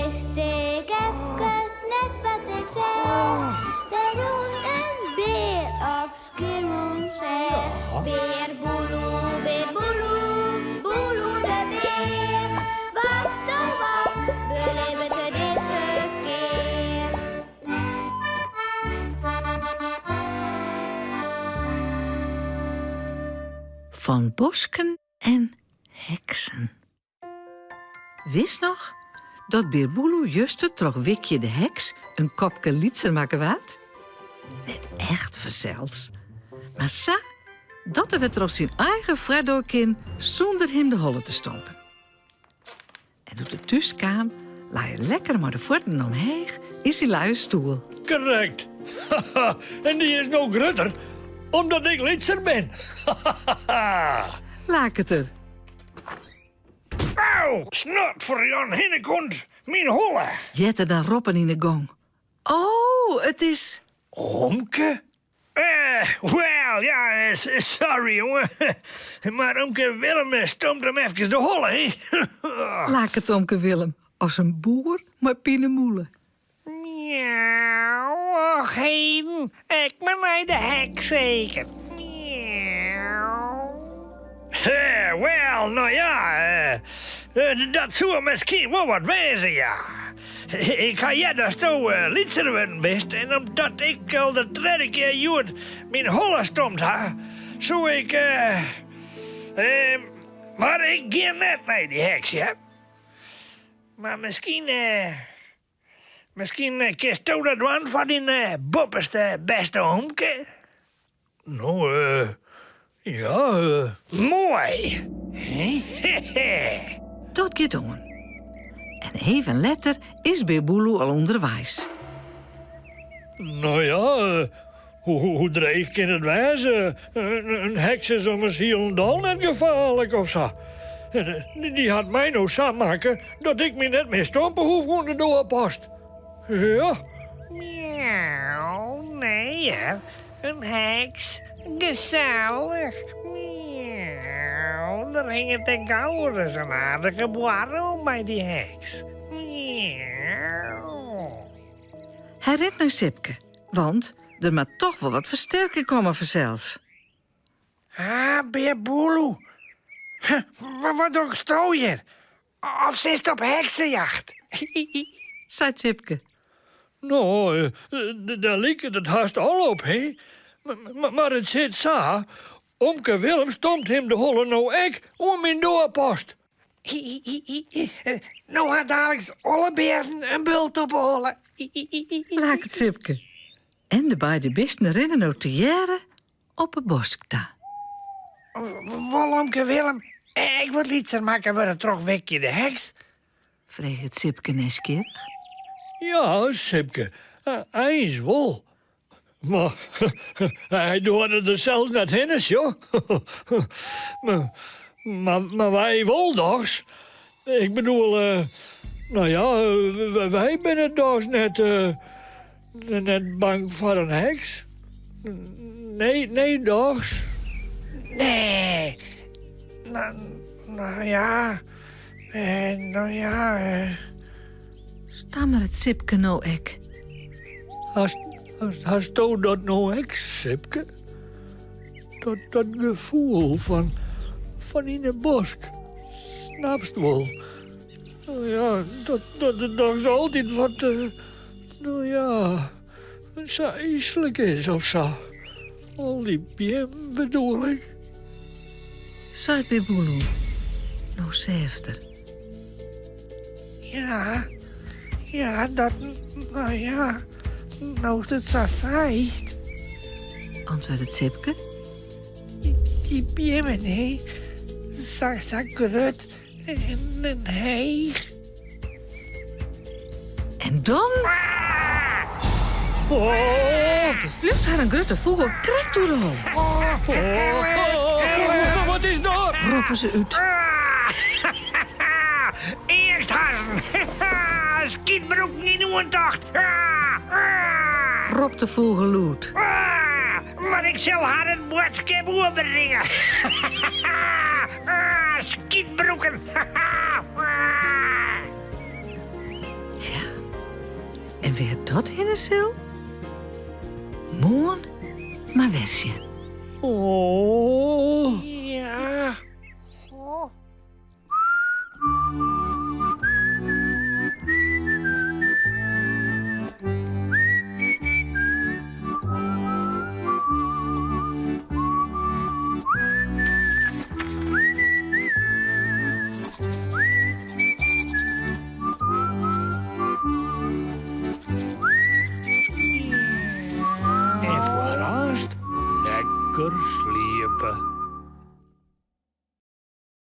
wist ik efkes net wat ik seach. Der rûn in bear op Skiermûntseach. Bear Boeloe, bear Boeloe, Boeloe de bear. Wat oh wat belibbet er dizze kear? Fan bosken en heksen. Witst noch dat Bear Boeloe juster troch Wikje de heks in kopke lytser makke waard? Net echt fansels, mar sa dat er wer troch syn eigen foardoar kin sûnder him de holle te stompen. En doe't er thús kaam, lei er lekker mei de fuotten omheech yn syn luie stoel. Krekt. En dy is no grutter, omdat ik lytser bin. Laket er. Au! Snot foar Jan Hinnekomt, myn holle! Heart er dan roppen yn 'e gong. Oh, it is. Omke? Wel, ja, sorry jonge. Mar omke Willem stompt him efkes de holle, hè? Laket omke Willem as in boer mei pinemûle. Miauw, och heden, ek mar nei de heks seker. Miauw. Wel, no ja, dat soe miskien wol wat wêze, ja. Ik ha heard datsto lytser wurden bist en omdat ik al de tredde kear hjoed myn holle stompt ha, soe ik. Mar ik gean net nei dy heks, hear. Mar miskien. Miskien kinsto dat dwaan foar dyn boppeste bêste omke? No, ja. Moai! Dat giet oan. En even letter is Bear Boeloe al ûnderweis. No ja, hoe dreech kin it wêze? In heks is ommers hielendal net gefaarlik of sa. Dy hat my no sa makke dat ik my net mear stompe hoech oan de doarpost. Ja. Miauw, nee hear, in heks. Gesellich. Miauw, der hinget ek gauris in aardige boarrel by dy heks. Miauw. Hy rint nei Sipke, want der moat toch wol wat fersterking komme fansels. Ah, Bear Boeloe. Wat dochsto hjir? Of sitst op heksejacht? Seit Sipke. No, dêr liket it hast al op, hè? Mar it sit sa, omke Willem stompt him de holle no ek oan myn doarpost. No ha daliks alle bearen in bult op 'e holle. Laket Sipke. En de beide bisten rinne no tegearre op 'e bosk ta. Wol omke Willem ek wat lytser makke wurde troch Wikje de heks? Freget Sipke nijsgjirrich. Ja, Sipke, eins wol. Mar hy doarde der sels net hinne, sjoch. Mar wy wol dochs? Ik bedoel, no ja, wy binne dochs net, net bang foar in heks? Nee, nee dochs? Nee. No, no ja, no ja. Stammeret Sipke no ek? Hasto dat no ek, Sipke? Dat, dat gefoel fan, fan yn 'e bosk. Snapst wol? No ja, dat, dat it dochs altyd wat, no ja, sa yslik is of sa. Al dy beammen bedoel ik. Seit Bear Boeloe, no sêfter. Ja, ja, dat, no ja, no't it sa seist. Antwurdet Sipke. Dy beammen, hè, sa, sa grut en heech. En dan... Oh. Der fljocht har in grutte fûgel krekt oer de holle. Oh. Wat is dat? Roppe se út. Eangsthazen! Skytbroeken yn oantocht! Ropt de fûgel lûd. Mar ik sil harren boadskip oerbringe. Skytbroeken! En wêr't dat hinne sil? Moarn mar wer sjen. Oh. Ja. En foar aanst lekker sliepe.